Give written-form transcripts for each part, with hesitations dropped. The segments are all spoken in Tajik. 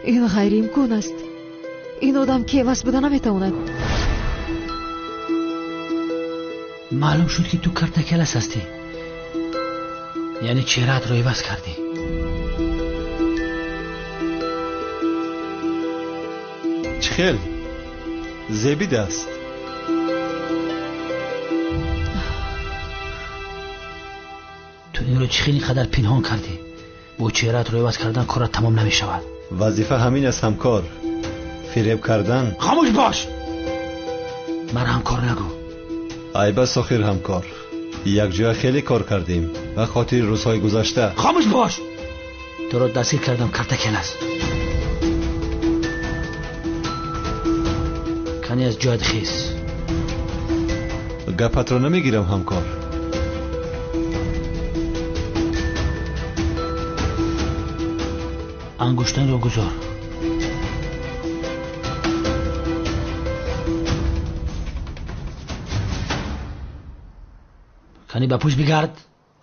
Ин ғайриимкон аст. Ин одам келас буда наметавонад. Маълум шуд, ки ту картакелас ҳастӣ. Яъне чеҳраатро иваз кардӣ. Чӣ хел? Зебидааст. Ту инро чӣ хел ин қадар пинҳон кардӣ? Бо чеҳраатро иваз кардан корат тамом намешавад. Вазифа ҳамин аст, ҳамкор. Фиреб кардан. Хомӯш бош! Маро ҳамкор нагӯ. Айб аст охир, ҳамкор. Якҷоя хеле кор кардем ба хотири рӯзҳои гузашта. Хомӯш бош! Туро дастгир кардам, картакелас. Кани аз ҷоят хез. Гапатро намегирам, ҳамкор. Ангуштанро гузор. Кани ба пушт бигард.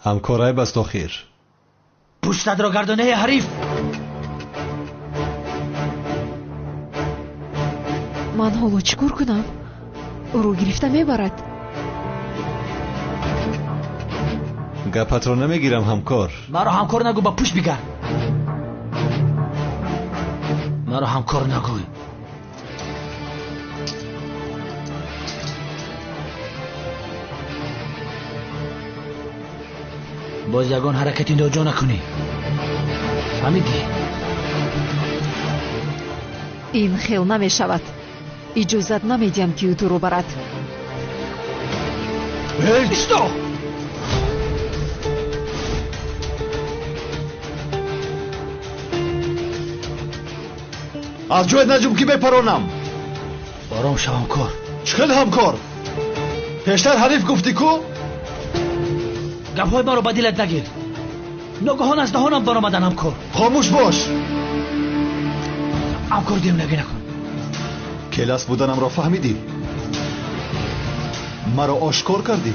Ҳамкор, айб аст охир. Пуштатро гардонаи ҳариф. Ман ҳоло чӣ кор кунам? Ӯро гирифта мебарад. Гапатро намегирам, ҳамкор. Маро ҳамкор нагӯ, ба пушт бигард. Маро ҳамкор нагӯй. Боз ягон ҳаракати ноҷо накунӣ. Фаҳмидӣ? Ин хел намешавад. Иҷозат намедиҳам, ки ӯ туро барад. Исто! Аз ҷоят наҷум, ки мепаронам. Ором шав, ҳамкор. Чӣ хел ҳамкор? Пештар ҳариф гуфтӣ ку? Гапҳои маро ба дилат нагир. Ногаҳон аз даҳонам баромадан, ҳамкор. Хомӯш бош. Ҳамкор, девонагӣ накун. Келас буданамро фаҳмидӣ? Маро ошкор кардӣ?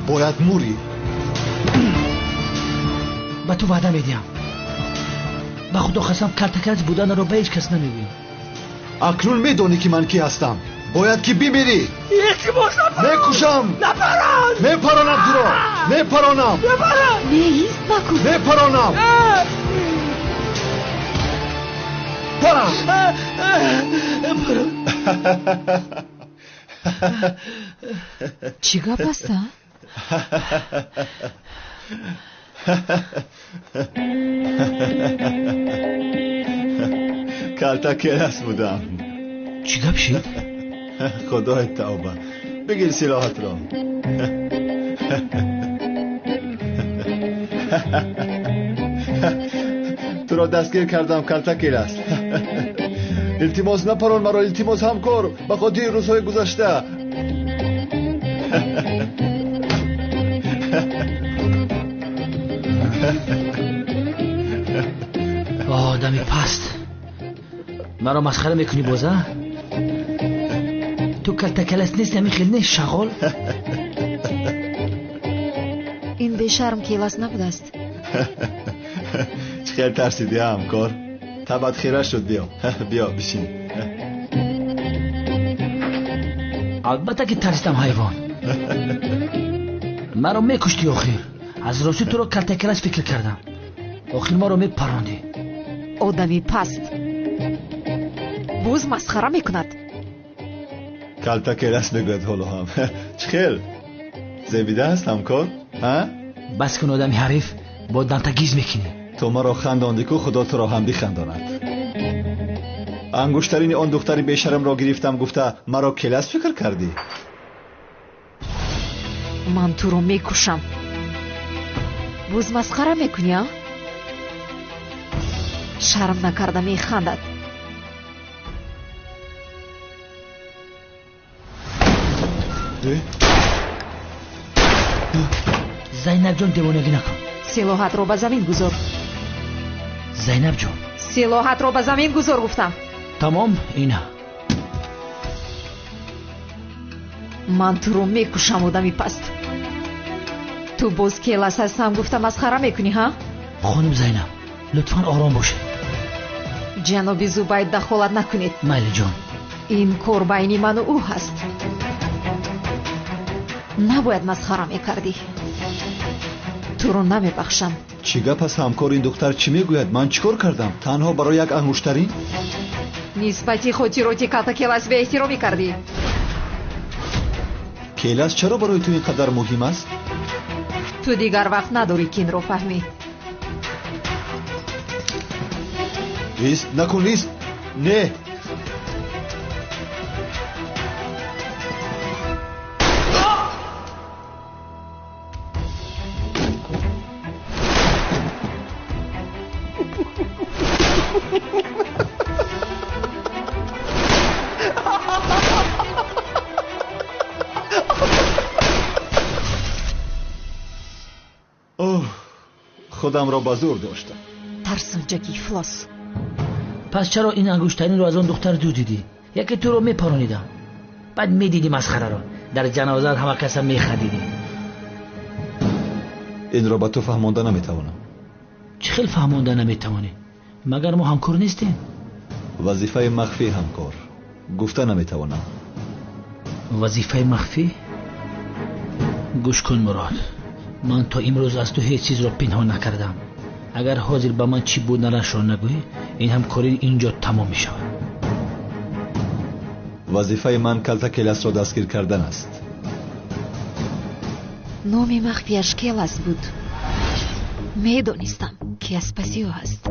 Бояд мурӣ. Ба ту ваъда медиҳам. Ба худо қасам, калтакелас буданро ба ҳеҷ кас намегӯям. Акнун медонӣ, ки ман кӣ ҳастам. Бояд ки бимирӣ. Илтимос, напарон. Мекушам. Напарон. Мепаронам туро. Мепаронам. Напарон. Не, ист накун. Мепаронам. Парам. Парон. Чӣ гап аст, а? Калтакелас будам. Чӣ гап шид? Худои тавба. Бигир силоҳатро. Туро дастгир кардам, калтакелас. Илтимос, напарон маро, илтимос, ҳамкор, ба хотири рӯзҳои гузашта. Одами паст, маро масхара мекунӣ боз, а? Ту калтакелас нести, ҳамин хел не, шағол? Ин бешарм келас набудааст. Чӣ хел тарсидӣ, ҳамкор? Табат хира шуд. Биё, биё, бишин. Албатта ки тарсидам, ҳайвон. Маро мекуштӣ охир. Аз ростӣ туро калтакелас фикр кардам. Охир маро мепарондӣ. Одами паст боз масхара мекунад. Калтакелас мегӯяд ҳоло ҳам. Чӣ хел зебида аст, ҳамкор, а? Бас кун, одами ҳариф, бо дантагиз мекунӣ. Ту маро хандондӣ ку, худо туро ҳам бихандонад. Ангуштарини он духтари бешарамро гирифтам гуфта, маро келас фикр кардӣ? Ман туро мекушам. Боз масхара мекунӣ, а? Шарм накарда механдад. Зайнабҷон, девонагӣ накун. Силоҳатро ба замин гузор. Зайнабҷон, силоҳатро ба замин гузор, гуфтам. Тамом, ина. Ман туро мекушам, одами паст. Ту боз келас ҳастам гуфта масхара мекунӣ, ҳа? Хоним Зайнаб, лутфан ором бошед. Ҷаноби Зубайд, дахолат накунед. Майли ҷон. Ин кор байни ману ӯ ҳаст. Набояд масхара мекардӣ. Туро намебахшам. Чӣ гап аст ҳамкор? Ин духтар чӣ мегӯяд? Ман чӣ кор кардам? Танҳо барои як ангуштарин? Нисбати хотироти Калта Келас беэҳтиромӣ кардӣ. Келас чаро барои ту ин қадар муҳим аст? Ту дигар вақт надорӣ, ки инро фаҳмӣ. Ист, накун, ист. Не. Худамро ба зӯр доштам. Тарсонҷаги ифлос. Пас чаро ин ангуштаринро аз он духтар дуздидӣ? Яке туро мепаронидам, баъд медидӣ масхараро. Дар ҷанозаат ҳама каса механдидӣ. Инро ба ту фаҳмонда наметавонам. Чӣ хел фаҳмонда наметавонӣ? Магар мо ҳамкор нестем? Вазифаи махфӣ, ҳамкор. Гуфта наметавонам. Вазифаи махфӣ? Гӯш кун, Мурод, ман то имрӯз аз ту ҳеҷ чизро пинҳон накардам. Агар ҳозир ба ман чӣ буданашро нагӯӣ, ин ҳамкорӣ инҷо тамом мешавад. Вазифаи ман Калта Келасро дастгир кардан аст. Номи махфияш Келас буд. Медонистам, ки аз паси ӯ аст.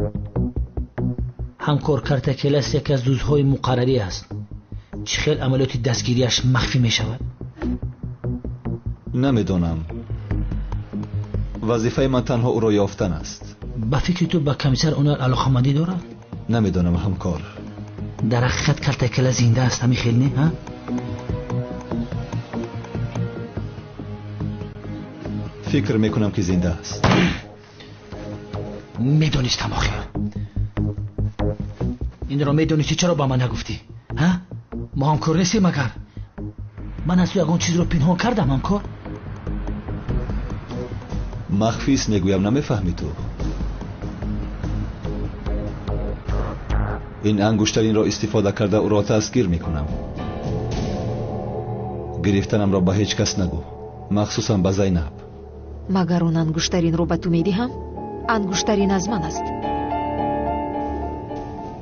Ҳамкор, Калта Келас яке аз дузҳои муқаррарӣ аст. Чӣ хел амалиёти дастгириаш махфӣ мешавад? Намедонам. Вазифаи ман танҳо ӯро ёфтан аст. Ба фикри ту ба комиссар Онар алоқамандӣ дорад? Намедонам, ҳамкор. Дар ҳақиқат Калта Келас зинда аст, ҳамин хел не? Фикр мекунам, ки зинда аст. Медонистам охир. Инро медонисти, чаро ба ман нагуфтӣ? Мо ҳамкор нестем магар? Ман аз ту ягон чизро пинҳон кардам, ҳамкор? Махфист мегӯям, намефаҳмӣ ту. Ин ангуштаринро истифода карда ӯро дастгир мекунам. Гирифтанамро ба ҳеҷ кас нагӯ, махсусан ба Зайнаб. Магар он ангуштаринро ба ту медиҳам? Ангуштарин аз ман аст.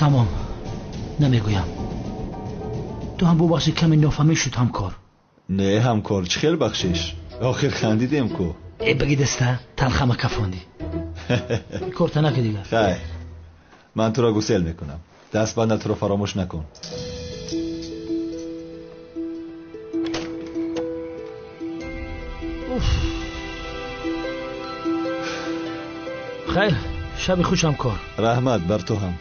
Тамом, намегӯям. Ту ҳам бубахши, каме нофаҳмӣ шуд, ҳамкор. Не, ҳамкор, чӣ хел бахшиш? Охир хандидем ку. Э, баги даста, талхама кафондӣ. Корта наки дигар. Хайр, ман туро гусел мекунам. Дастбандатро фаромӯш накун. Хайр, шаби хуш, ҳамкор. Раҳмат бар ту ҳам.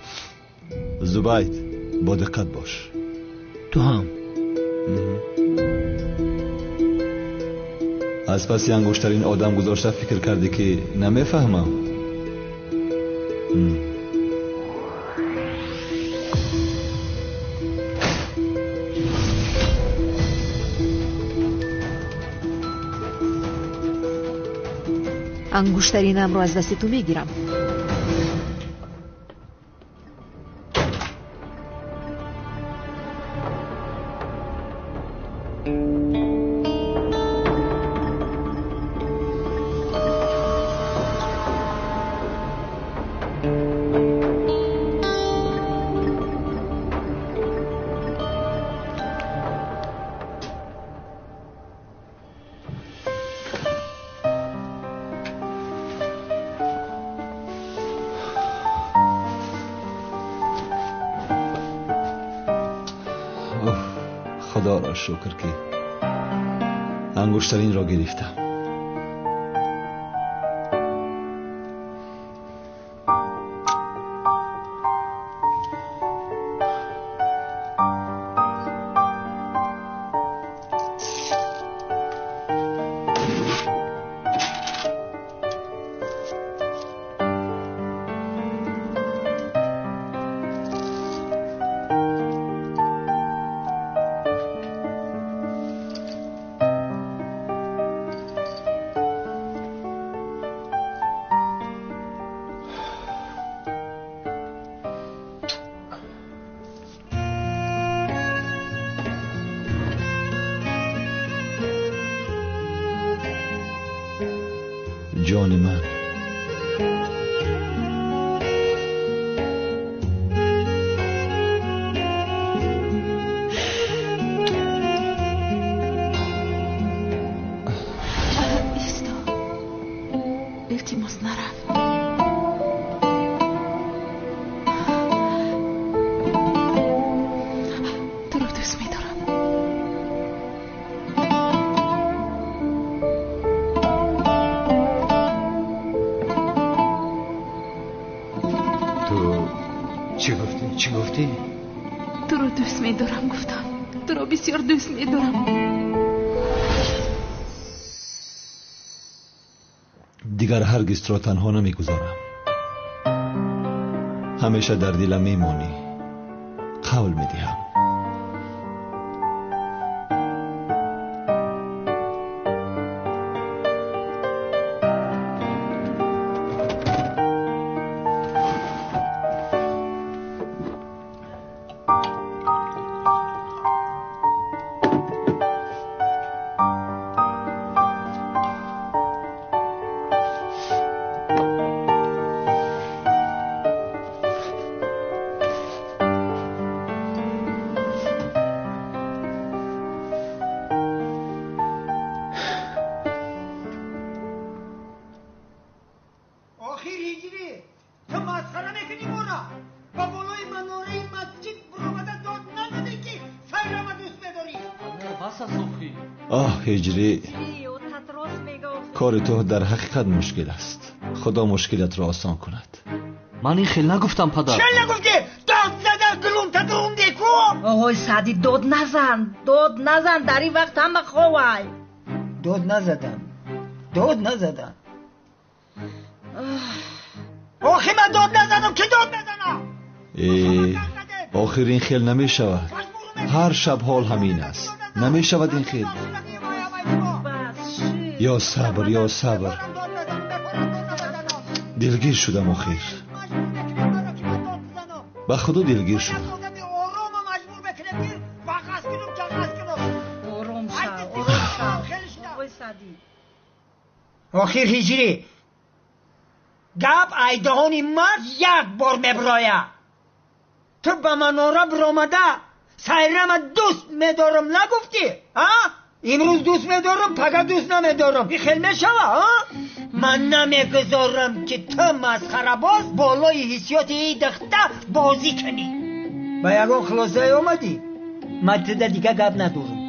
Зубайд, бо диққат бош. Ту ҳам. Аз паси ангуштарин одам гузошта фикр кардӣ, ки намефаҳмам. Ангуштаринамро аз дасти ту мегирам. Худоро шукр, ки ангуштаринро гирифтам. Ҷони ман. Исто, илтимос, нарав. Туро дӯст медорам. Ту чӣ гуфтӣ? Чӣ гуфтӣ? Туро дӯст медорам, гуфтам. Туро бисёр дӯст медорам. Дигар ҳаргиз туро танҳо намегузорам. Ҳамеша дар дилам мемонӣ. Қавл медиҳам. Охир ҳиҷрӣ, ту масхара мекунӣ моро? Ба болои манораи масҷид буромада дод назадӣ, ки Сайрама дӯст медорӣ? Бас аст охир. Оҳ, ҳиҷрӣ, кори ту дар ҳақиқат мушкил аст. Худо мушкилатро осон кунад. Ман ин хел нагуфтам, падар. Чел нагуфтӣ? Дод зада гулумта дурумдӣ ку. Оғои Саъдӣ, дод назан, дод назан, дар ин вақт ҳама ховай. Дод назадам, дод назадам. Охи ман дод назадам, ки дод мезанам? Э, охир ин хел намешавад. Ҳар шаб ҳол ҳамин аст. Намешавад ин хел. Ё сабр, ё сабр. Дилгир шудам охир. Ба худо дилгир шудам. Ором шав, ором шав, оғои Саъдӣ. Охир ҳиҷрӣ, гап айдаҳони мард як бор меброя. Ту ба манора биромада Сайрама дӯст медорам нагуфтӣ, а? Имрӯз дӯст медорам, пага дӯст намедорам, ин хел мешава, а? Ман намегузорам, ки ту масхарабоз болои ҳиссиёти ин духта бозӣ кунӣ. Ба ягон хулосае омадӣ? Ман туда дига гап надорам.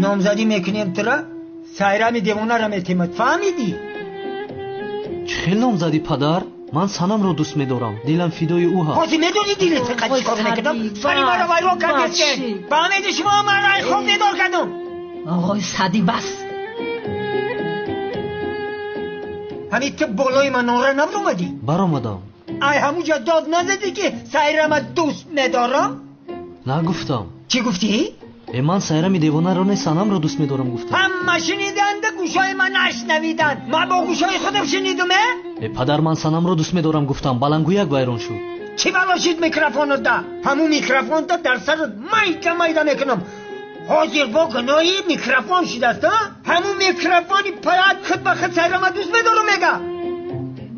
Номзадӣ мекунем тура, Сайрами девонара метемад, фаҳмидӣ? Чӣ хел номзадӣ, падар? Ман Санамро дӯст медорам, дилам фидои ӯ ҳаст. Ҳозир медонӣ дили ту қад чӣ кор мекардам? Сари маро вайрон кардестен. Фаҳмиди, шумо маро ай хоб бедор кардум. Оғои Саъдӣ, бас. Ҳамин ту болои манора набуромадӣ? Баромадам. Ай ҳамуҷа дод назадӣ, ки Сайрама дӯст медорам? Нагуфтам. Чӣ гуфтӣ? Э, ман Сайрами девонаро не, Санамро дӯст медорам гуфтам. Ҳама шуниданда, гӯшҳои ман нашнавиданд. Ман бо гӯшҳои худам шунидум, э? Э, падар, ман Санамро дӯст медорам гуфтам, баландгӯяк вайрон шуд. Чӣ бало шид микрофонда? Ҳамун микрофонда дар сарат майда майда мекунам. Ҳозир бо гуноҳи микрофон шудааст, а? Ҳамун микрофони паят худ ба худ Сайрама дӯст медорам мега.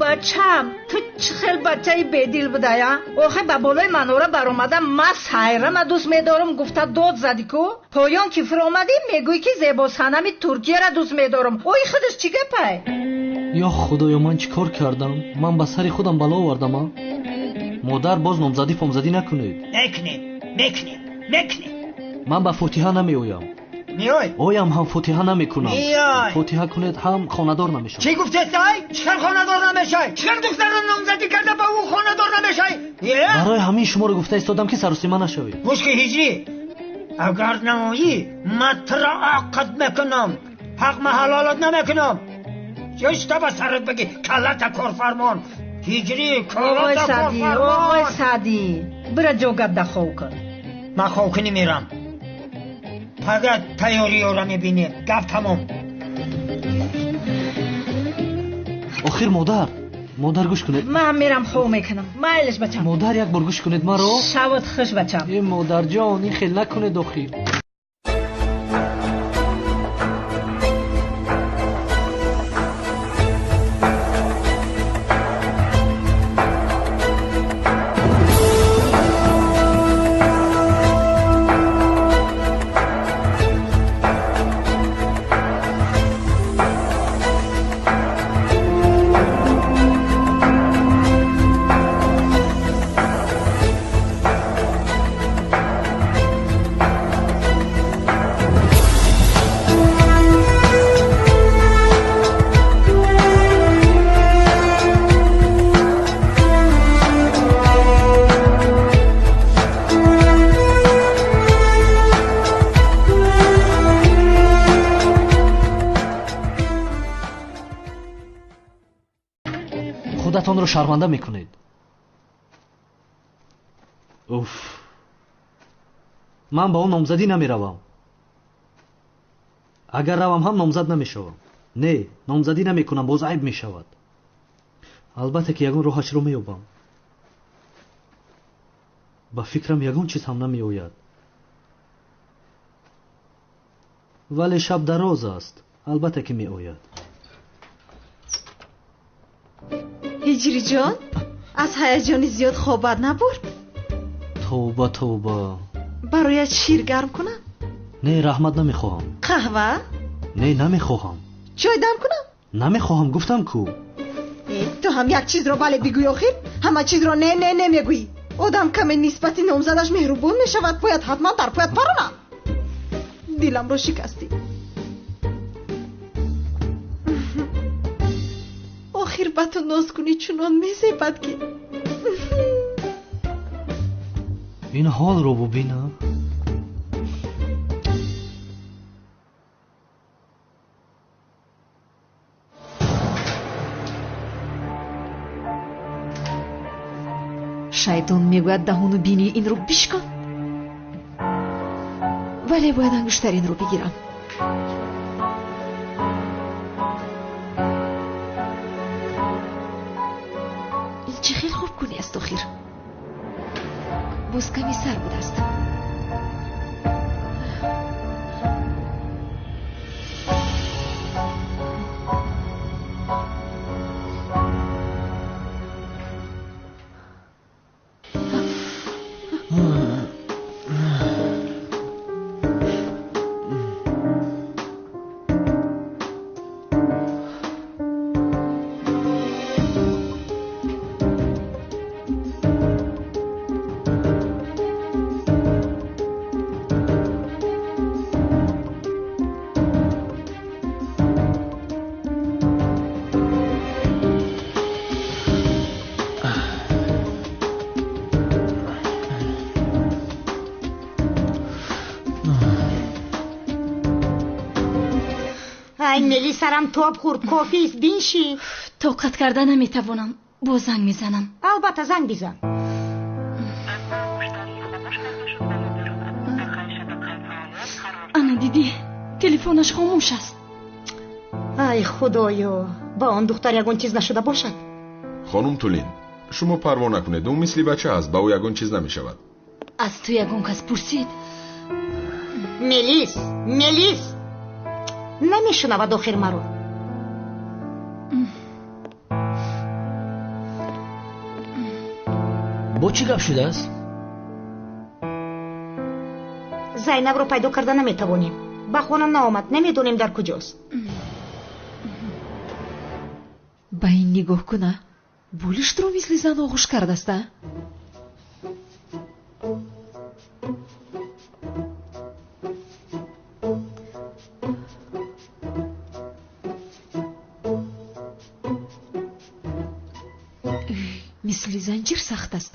Бачам, ту чӣ хел бачаи бедил будая? Охе ба болои манора баромада ман Сайрама дӯст медорам гуфта дод задӣ ку. Поён ки фуромадӣ, мегӯӣ, ки зебосанами Туркияра дӯст медорам. Ои худаш чӣ гапай? Ё худоё, ман чӣ кор кардам? Ман ба сари худам бало овардам, а? Модар, боз номзадӣ фомзадӣ накунед. Мекунем, мекунем, мекунем. Ман ба фотиҳа намеоям. Меой. Оям ҳам фотиҳа намекунам. Меой. Фотиҳа кунед ҳам хонадор намешавам. Чӣ гуфтестай? Чӣ хел хонадор намешай? Чӣ хел духтарро номзадӣ карда ба ӯ хонадор намешай? Е? Барои ҳамин шуморо гуфта истодам, ки сарусима нашавед. Гӯш ки, ҳиҷрӣ, агар наоӣ, ман туро ақд мекунам. Ҳақ ма ҳалолат намекунам. Чишта ба сарат баги, каллата корфармон. Ҳиҷрӣ, Оғои каллата Саъдӣ, оғои корфармон. Саъдӣ, бира ҷогат да хов кун. Ман ховкунӣ мерам. Пага тайёриёра мебинем. Гап тамом. Охир модар, модар, гӯш кунед. Ман мерам хов мекунам. Майлиш, бачам. Модар, як бор гӯш кунед маро. Шават хуш, бачам. Э, модарҷон, ин хел накунед охир. шарманда мекунед. Уф, ман ба он номзадӣ намеравам. Агар равам ҳам номзад намешавам. Не, номзадӣ намекунам, боз айб мешавад. Албатта ки ягон роҳашро меёбам. Ба фикрам ягон чиз ҳам намеояд. Вале шаб дароз аст, албатта ки меояд. Ҳиҷриҷон, аз ҳаяҷони зиёд хобат набурд? Тавба, тавба. Бароят шир гарм кунам? Не, раҳмат, намехоҳам. Қаҳва? Не, намехоҳам. Чой дам кунам? Намехоҳам, гуфтам ку. Ту ҳам як чизро бале бигӯй, охир ҳама чизро не не не мегӯӣ. Одам каме нисбати номзадаш меҳрубон мешавад, бояд ҳатман дар поят паронам. Диламро шикастӣ. Охир ба ту ноз кунӣ чунон мезебад ки. Ин ҳолро бубина. Шайтон мегӯяд даҳону бинии инро бишкан, вале бояд ангуштаринро бигирам. Ин чӣ хел хубкунӣ аст охир? Боз ками сар будааст. Мели сарам тоб хӯрд, кофист, биншин. Тоқат карда наметавонам, боз занг мезанам. Албатта занг бизан. Ана дидӣ, телефонаш хомӯш аст. Ай худоё, ба он духтар ягон чиз нашуда бошад. Хонум Тулин, шумо парво накунед, ӯ мисли бача аст, ба ӯ ягон чиз намешавад. Аз ту ягон кас пурсид? Мелис, Мелис, намешунавад охир маро. Бо чӣ гап шудааст? Зайнабро пайдо карда наметавонем. Ба хона наомад, намедонем дар куҷост. Ба ин нигоҳ куна, болиштро мисли зан оғӯш кардаста. Мисли занҷир сахт аст.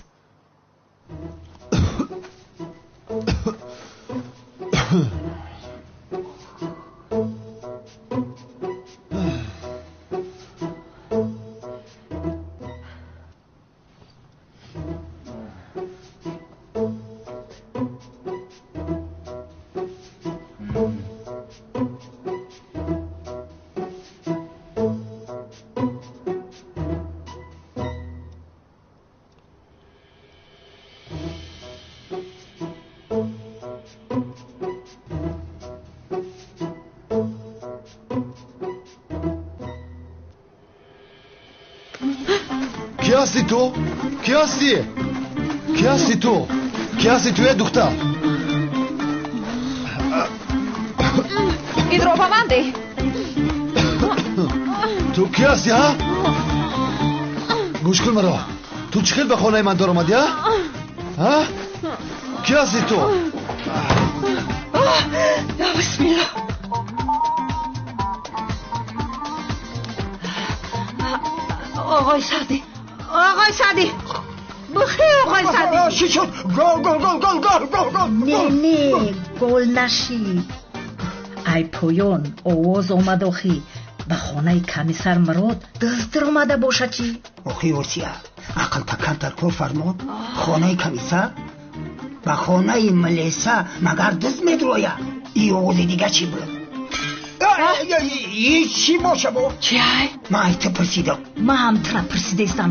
Ки ҳасти ту? Ки ҳасти? Ки ҳасти ту? Ки ҳасти ту, е духтар? Инро ба ман деҳ. Ту ки ҳасти, ҳа? Гӯш кун маро. Ту чӣ хел ба хонаи ман даромадӣ, ҳа? Ҳа? Ки ҳасти ту? Я бисмилла. Оғои Саъдӣ, оғои Саъдӣ, бихел оғои Саъдӣ. Чӣ шуд? Гол, гол, гол, гол, гол, гол, гол. Не, не, гол нашид. Ай поён овоз омад охи. Ба хонаи комиссар Мурод дузд даромада бошад чӣ? Охи Осия, ақлта камтар кор фармо. Хонаи комиссар ба хонаи милиса магар дузд медрояд? И овози дига чӣ буд? И чӣ боша бо? Чӣ ай? Ман ай ту пурсидам. Ман ҳам тура пурсидаистам.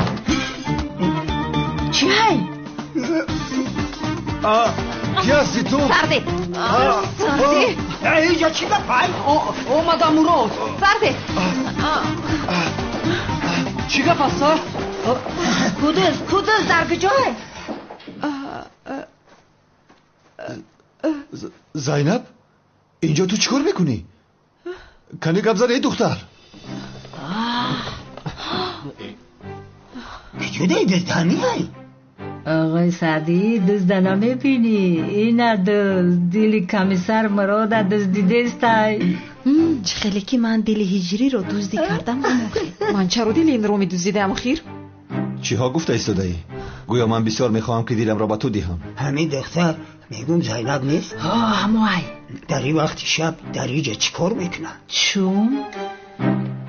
Чӣ ай? Ки ҳасти ту? Сарде! Сарде! Иҷа чӣ гап ай? Омадам, Мурод. Сарде! Чӣ гап аст, а? Кудуз, кудуз дар куҷой? Зайнаб, инҷо ту чӣ кор мекунӣ? Кани гап зан, эй духтар. Куҷо дай дузд ҳамин ай? Оғои Саъдӣ, дузда намебинӣ? Ина дузд, дили комиссар Мурода дуздидестай. Чӣ хеле ки ман дили Ҳиҷриро дуздӣ кардам, охир. Ман чаро дили инро медуздидам, охир? Чиҳо гуфта истодаӣ? Гӯё ман бисёр мехоҳам, ки диламро ба ту диҳам. Ҳамин духтар, мегӯм, Зайнаб нест? Ҳо, ҳамоай. Дар ин вақти шаб дар иҷа чӣ кор мекунад? Чун?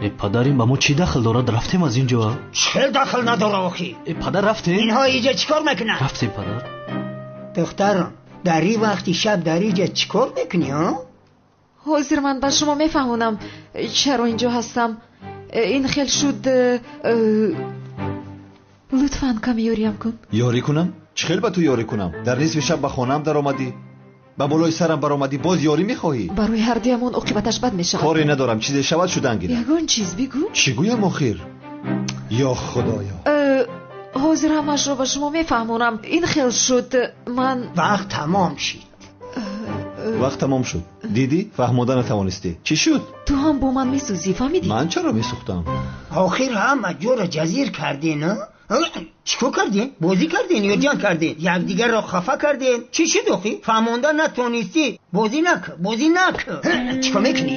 Э, падар, ин ба мо чӣ дахл дорад? Рафтем аз ин ҷо. Чӣ дахл надора охи? Э, падар, рафтем. Инҳо иҷа чӣ кор мекунанд? Рафтем, падар. Духтарам, дар ин вақти шаб дар иҷа чӣ кор мекунӣ, ҳо? Ҳозир ман ба шумо мефаҳмонам, чаро инҷо ҳастам. Ин хел шуд. Лутфан каме ёриям кун. Ёрӣ кунам? Чӣ хел ба ту ёрӣ кунам? Дар нисфи шаб ба хонаам даромадӣ, ба болои сарам баромадӣ, боз ёрӣ мехоҳӣ? Барои ҳардуямон оқибаташ бад мешавад. Коре надорам, чизе шавад шудан гирам. Ягон чиз бигӯ. Чӣ гӯям охир? Ё худоё! Ҳозир ҳамаашро ба шумо мефаҳмонам. Ин хел шуд, ман вақт тамом шид. Вақт тамом шуд. Дидӣ, фаҳмода натавонистӣ. Чӣ шуд? Ту ҳам бо ман месӯзӣ, фаҳмидӣ? Ман чаро месӯхтам? Охир ҳама ҷоро ҷазир карден, чӣ кор кардем? Бозӣ кардем ё ҷанг кардем? Якдигарро хафа кардем? Чӣ шуд охи? Фаҳмонда натонистӣ? Бозӣ накун, бозӣ накун. Чӣ кор мекунӣ?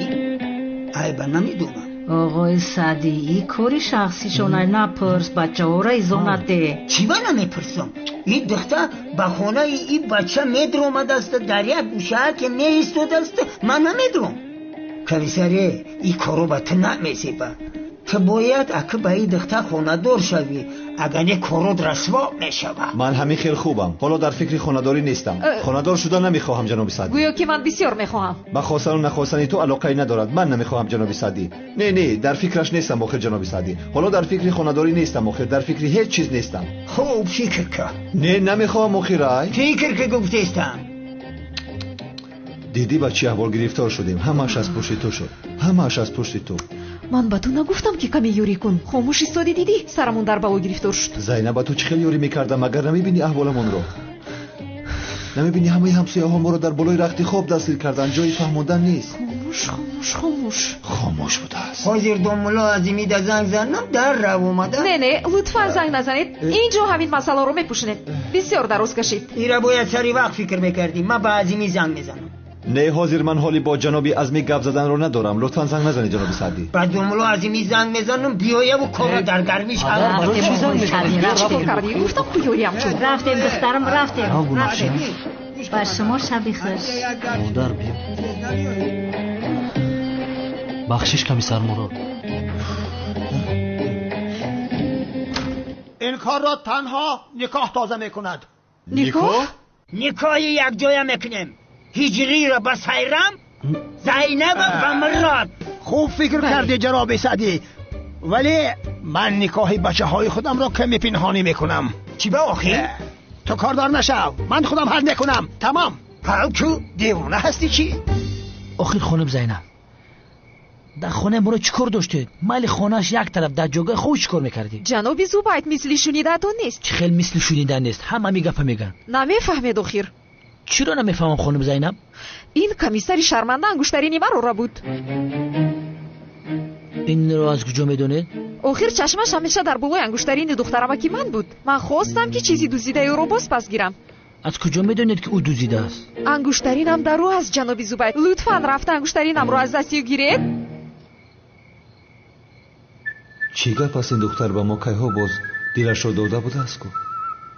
Айба намедонам. Оғои Саъдӣ, ин кори шахсишонай, напурс, бачаҳоро изо наде. Чӣ ба намепурсам? Ин духтар ба хонаи ин бача медромадааст, дар як гӯшаа ки меистодааст, ман намедурам. Комиссаре, ин коро ба ту намезеба. Ту бояд аки ба ин духтар хонадор шавӣ, агар не корот расво мешавад. Ман ҳамин хел хубам. Ҳоло дар фикри хонадорӣ нестам. Хонадор шуда намехоҳам, ҷаноби Саъдӣ. Гӯё ки ман бисёр мехоҳам. Ба хостану нахостани ту алоқае надорад. Ман намехоҳам, ҷаноби Саъдӣ. Не, не, дар фикраш нестам охир, ҷаноби Саъдӣ. Ҳоло дар фикри хонадорӣ нестам охир, дар фикри ҳеҷ чиз нестам. Хуб фикр кун. Не, намехоҳам охир, ай. Фикр ки гуфтестам. Дидӣ ба чӣ аҳвол гирифтор шудем? Ҳамааш аз пушти ту шуд. Ҳамааш аз пушти ту. Ман ба ту нагуфтам, ки каме ёрӣ кун. Хомӯш истодӣ, дидӣ, сарамон дар бало гирифтор шуд. Зайнаб, ба ту чӣ хел ёрӣ мекардам? Агар намебинӣ аҳволамонро? Намебинӣ ҳамаи ҳамсояҳо моро дар болои рахти хоб дастгир карданд? Ҷои фаҳмондан нест. Хомӯш, хомӯш, хомӯш. Хомӯш будааст. Ҳозир домулло Азимида занг занам, дар рав омада. Не, не, лутфан занг назанед. Инҷо ҳамин масъаларо мепӯшонем. Бисёр дароз кашид. Ира бояд сари вақт фикр мекардӣ. Ман ба Азимӣ занг мезанам. Не, ҳозир ман ҳоли бо ҷаноби Азмӣ гап заданро надорам. Лутфан занг назанед, ҷаноби Саъдӣ. Ба домулло Азимӣ занг мезанам, биёяву корро дар гармиш ҳал. Чӣ кор кардӣ? Гуфтам ку ёриям кун. Рафтем, духтарам, рафтем, рафтем. Ба шумо шаби хуш. Модар, биё. Бахшиш, комиссар Мурод. Ин корро танҳо никоҳ тоза мекунад. Никоҳ? Никоҳи якҷоя мекунем. Ҳиҷриро ба Сайрам, Зайнаба ба Мурод. Хуб фикр кардӣ, ҷаноби Саъдӣ, вале ман никоҳи бачаҳои худамро каме пинҳонӣ мекунам. Чӣ ба охир? Ту кордор нашав, ман худам ҳал мекунам. Тамом. Ҳал ку, девона ҳастӣ чӣ? Охир хонум Зайнаб, дар хонаи моро чӣ кор доштед? Майли хонааш як тараф, дар ҷойгоҳи худ чӣ кор мекардӣ? Ҷаноби Зубайд, мисли шунидаатон нест. Чӣ хел мисли шунида нест? Ҳама ҳамин гапа мегӯянд. Намефаҳмед охир. Чиро намефаҳмам, хонум Зайнаб? Ин комиссари шарманда ангуштарини маро рабуд. Инро аз куҷо медонед? Охир чашмаш ҳамеша дар болои ангуштарини духтарамаки ман буд. Ман хостам, ки чизи дуздидаи ӯро боз пас гирам. Аз куҷо медонед, ки ӯ дуздидааст? Ангуштаринам дар ӯ аст, ҷаноби Зубайд. Лутфан рафта ангуштаринамро аз дасти ӯ гиред. Чӣ гап аст? Ин духтар ба мо кайҳо боз дилашро дода будааст ку.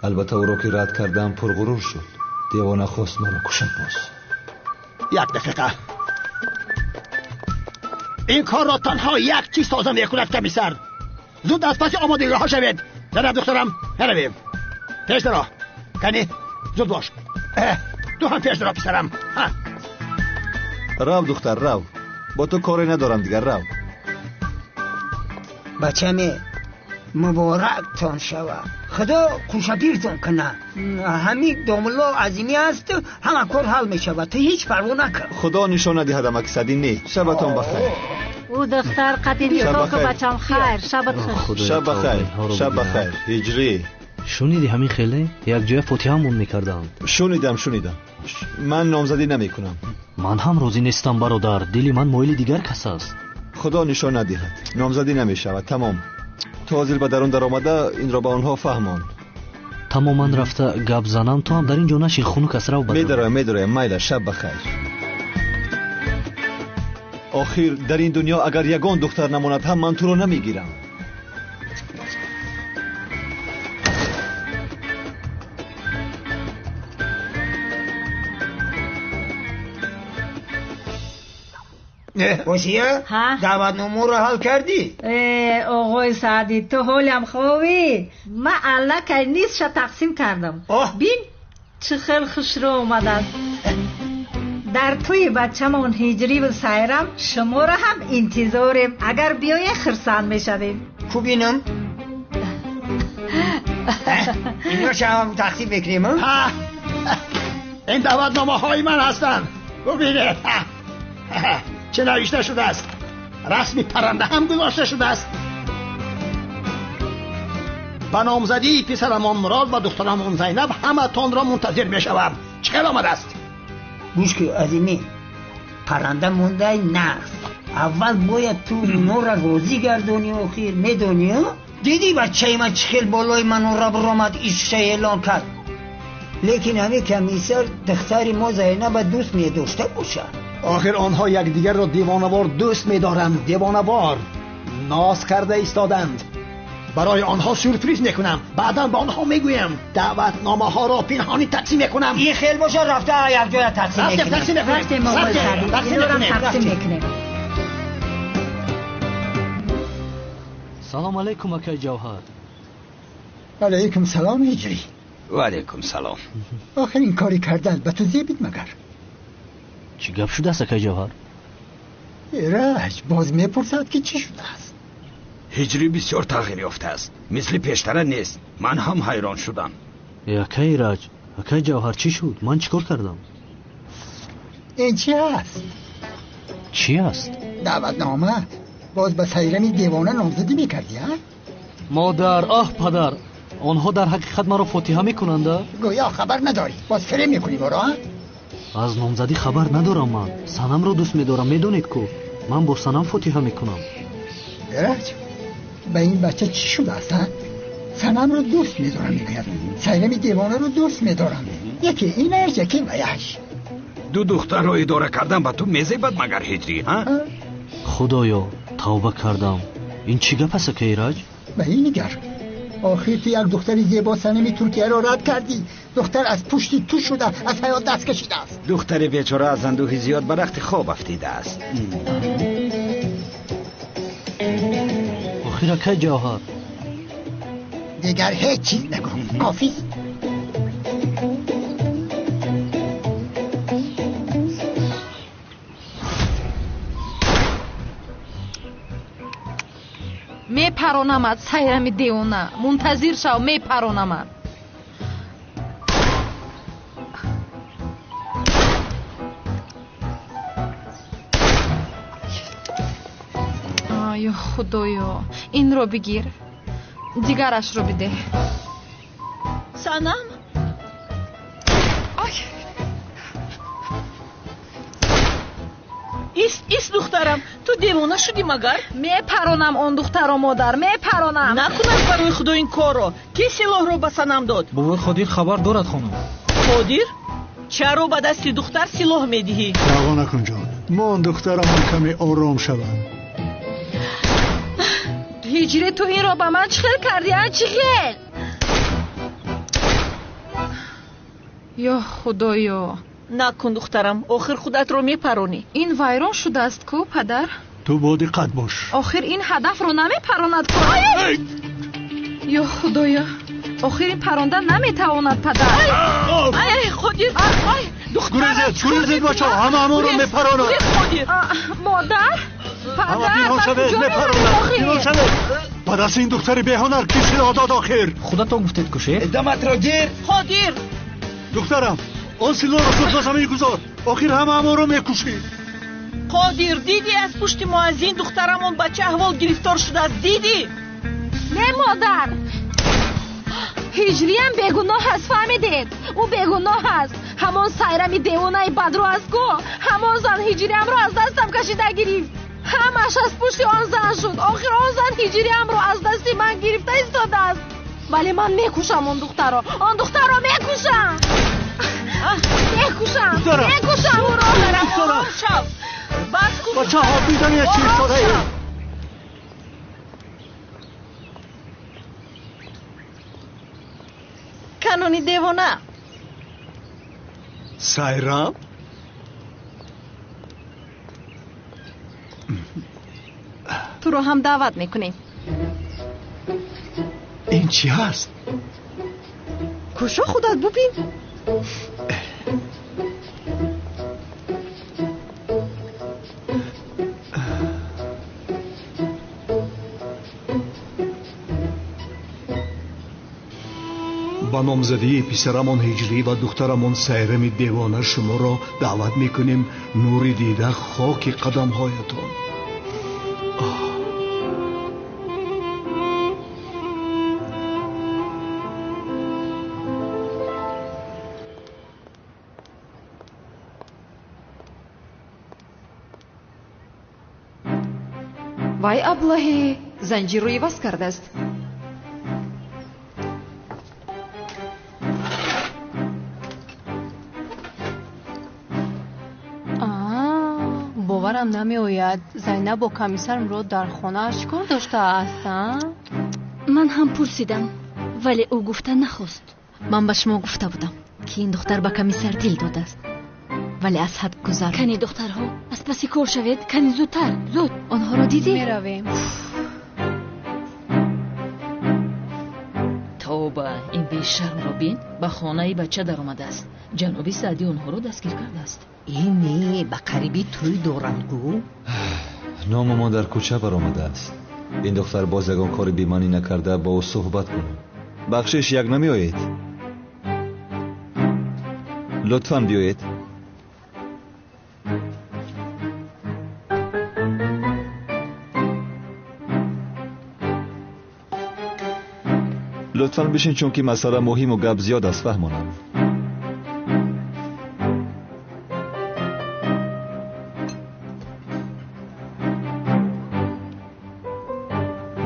Албатта ӯро ки рад кардам, пурғурур шуд. Девона хост маро кушад боз. Як дақиқа. Ин корро танҳо як чиз тоза мекунад, комиссар. Зуд аз паси омодагиҳо шавед. Зараб духтарам, наравем. Пеш даро. Кани, зуд бош. Ту ҳам пеш даро, писарам. Рав, духтар, рав. Бо ту коре надорам дигар, рав. Бачаме, муборактон шавад. Худо хушапиртон кунад. Ҳамин домулло азимӣ аст, ҳама кор ҳал мешавад. Ту ҳеҷ парво накун. Худо нишон надиҳад, амаки Саъдӣ. Не, шабатон бахайр. Ӯ духтар қати никоҳ ку, бачам. Хайр, шабат хуш. Шаб бахайр, шаб бахайр, Ҳиҷрӣ. Шуниди, ҳамин хеле якҷоя фотиҳамон мекарданд. Шунидам, шунидам. Ман номзадӣ намекунам. Ман ҳам розӣ нестам, бародар. Дили ман моили дигар кас аст. Худо нишон надиҳад, номзадӣ намешавад, тамом. Ту ҳозир ба дарун даромада инро ба онҳо фаҳмон. Тамоман рафта гап занам. Ту ҳам дар ин ҷо нашин, хунук аст, рав ба. Медароям, медароям, майла, шаб бахайр. Охир дар ин дунё агар ягон духтар намонад ҳам, ман туро намегирам. Осия, даъватномаро ҳал кардӣ? Э, оғои Саъдӣ, ту ҳолям ховӣ? Ман аллакай нисфша тақсим кардам. Бин, чӣ хел хушрӯ омадааст. Дар тӯи бачамон Ҳиҷриву Сайрам шуморо ҳам интизорем. Агар биёед, хурсанд мешавем. Ку бинам, иношам тақсим мекунем. Ин даъватномаҳои ман ҳастанд. Бубинед, чӣ навишта шудааст. Расми парранда ҳам гузошта шудааст. Ба номзадии писарамон Мурод ва духтарамон Зайнаб ҳаматонро мунтазир мешавам. Чӣ хел омадааст? Гӯш ки, азимӣ, парранда мондай нағз. Аввал бояд ту онора розӣ гардонӣ. Охир медонӣ, дидӣ, бачаи ман чӣ хел болои манора биромад, ишша эълон кард. Лекин ҳамин комиссар духтари мо Зайнаба дӯст медошта бошад. Охир онҳо якдигарро девонавор дӯст медоранд, девонавор. Ноз карда истоданд. Барои онҳо сюрприз мекунам, баъдан ба онҳо мегӯям. Даъватномаҳоро пинҳонӣ тақсим мекунам. Ин хел боша, рафта якҷоя тақсим. Рафтем, оғои Саъдӣ, инорам тақсим мекунем. Салом алейкум, акай Ҷавҳар. Алейкум салом, Ҳиҷрӣ. Ва алейкум салом. Охир ин кори кардаат ба ту зебид магар? Чӣ гап шудааст, акай Ҷавҳар? Эраҷ боз мепурсад, ки чӣ шудааст. Ҳиҷрӣ бисёр тағйир ёфтааст, мисли пештара нест. Ман ҳам ҳайрон шудам. Э, акай Ираҷ, акай Ҷавҳар, чӣ шуд? Ман чӣ кор кардам? Ин чӣ аст? Чӣ аст? Даъватнома. Боз ба Сайрами девона номзадӣ мекардӣ, а? Модар, оҳ, падар, онҳо дар ҳақиқат маро фотиҳа мекунанда? Гӯё хабар надорӣ, боз фиреб мекунӣ моро, а? Аз номзадӣ хабар надорам. Ман Санамро дӯст медорам, медонед ку. Ман бо Санам фотиҳа мекунам. Эраҷ, ба ин бача чӣ шудааст, а? Санамро дӯст медорам мегӯяд, Сайрами девонаро дӯст медорам. Яке инаш, яке ваяш. Ду духтарро идора кардан ба ту мезебад магар, Ҳиҷрӣ, ҳа? Худоё, тавба кардам. Ин чӣ гап аст, ака Ираҷ? Ба ин нигар. Охир ту як духтари зебо, Санами Туркияро рад кардӣ. Духтар аз пушти ту шуда аз ҳаёт даст кашидааст. Духтари бечора аз андӯҳи зиёд ба рахти хоб афтидааст. Охир, акай Ҷавҳар. Дигар ҳеҷ чиз нагӯ, кофист. Мепаронамад, Сайрами девона, мунтазир шав, мепаронамад. Ё Худоё, инро бигир, дигарашро бидеҳ. Санам. Ай! Ист, ист, духтарам, ту девона шудӣ магар? Мепаронам он духтаро, модар, мепаронам. Накунад, барои Худо, ин корро. Ки силоҳро ба Санам дод? Бобои Қодир хабар дорад, хонум. Қодир, чаро ба дасти духтар силоҳ медиҳӣ? Даъво накун, ҷон. Мон, духтарамон каме ором шавад. Ҳиҷрӣ, ту инро ба ман чӣ хел кардӣ, а? Чӣ хел? Ё Худоё! Накун, духтарам, охир худатро мепаронӣ. Ин вайрон шудааст ку, падар. Ту бо диққат бош. Охир ин ҳадафро намепаронад ку. Ё Худоё, охир ин паронда наметавонад падар. Ай, Қодир, ай, гурезед, гурезед бачаҳо, ҳама ҳамонро мепаронад. Модар, падар, пинҳон шавед, мепаронад. Пинҳон шавед. Ба дасти ин духтари беҳунар кӣ силоҳ дод охир? Худатон гуфтед ку шеф. Даматро гир. Қодир. Духтарам, он силоҳро зуд ба замин гузор. Охир ҳама ҳамонро мекушӣ. Қодир, дидӣ аз пушти мо аз ин духтарамон ба чӣ аҳвол гирифтор шудааст? Дидӣ? Не, модар. Ҳиҷриям бегуноҳ аст, фаҳмидед? Ӯ бегуноҳ аст. Ҳамон Сайрами девонаи бадрӯ аст ку. Ҳамон зан ҳиҷриямро аз дастам кашида гирифт. Ҳамаш аз пушти он зан шуд. Охир он зан ҳиҷриямро аз дасти ман гирифта истодааст. Вале ман мекушам он духтарро. Он духтарро мекушам. Мекушам. Мекушам ӯро. Ором шав. Бас кун. Бачаҳо, бидонед чӣ истодаед. Канони девона. Сайрам? Туро ҳам даъват мекунем. Ин чӣ ҳаст? Кушо худат бубин. Ба номзадии писарамон Ҳиҷрӣ ва духтарамон Сайрами девона шуморо даъват мекунем. Нури дида, хоки қадамҳоятон. Вай аблаҳе занҷирро иваз кардааст. Боварам намеояд. Зайнаб бо комиссар Мурод дар хонааш чӣ кор доштааст? Ман ҳам пурсидам, вале ӯ гуфта нахост. Ман ба шумо гуфта будам, ки ин духтар ба комиссар дил додааст, вале аз ҳад гузаронд. Кани духтарҳо, аз паси кор шавед, кани зудтар, зуд. Онҳоро дидӣ? Меравем. Тавба, ин бешармро бин, ба хонаи бача даромадааст. Ҷаноби Саъдӣ онҳоро дастгир кардааст. Э, не, ба қариби тӯй доранд гӯ. Номамон дар кӯча баромадааст. Ин духтар боз ягон кори бемаънӣ накарда, бо ӯ суҳбат кунем. Бахшиш, як намеоед? Лутфан биёед. Лутфан бишин, чунки масъала муҳиму гап зиёд аст, фаҳмонам.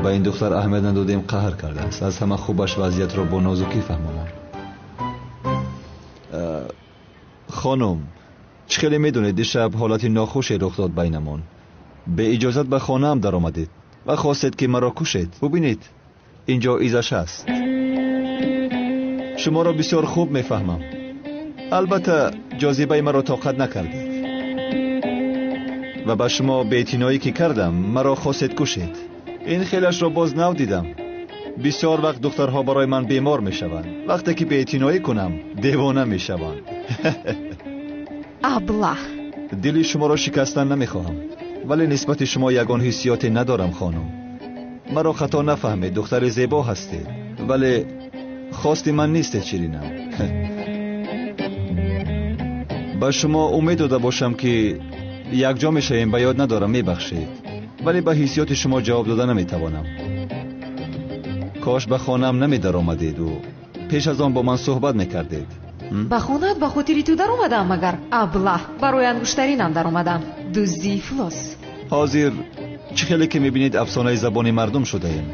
Ба ин духтар аҳамият надодем, қаҳр кардааст. Аз ҳама хубаш вазъиятро бо нозукӣ фаҳмонам. Хонум, чӣ хеле медонед, дишаб ҳолати нохуше рух дод байнамон. Беиҷозат ба хонаам даромадед ва хостед, ки маро кушед. Бубинед, инҷо изаш ҳаст. Шуморо бисёр хуб мефаҳмам. Албатта, ҷозибаи маро тоқат накардед ва ба шумо беэътиноӣ ки кардам, маро хостед кушед. Ин хелашро боз нав дидам. Бисёр вақт духтарҳо барои ман бемор мешаванд. Вақте ки беэътиноӣ кунам, девона мешаванд. Аблаҳ. Дили шуморо шикастан намехоҳам, вале нисбати шумо ягон ҳиссиёте надорам, хонум. Маро хато нафаҳмед, духтари зебо ҳастед, вале хости ман нестед, ширинам. Ба шумо умед дода бошам, ки якҷо мешавем, ба ёд надорам, мебахшед, вале ба ҳиссиёти шумо ҷавоб дода наметавонам. Кош ба хонаам намедаромадеду пеш аз он бо ман суҳбат мекардед. Ба хонаат ба хотири ту даромадам, магар? Аблаҳ, барои ангуштаринам даромадам. Дуздии ифлос. Ҳозир чӣ хеле ки мебинед, афсонаи забони мардум шудаем.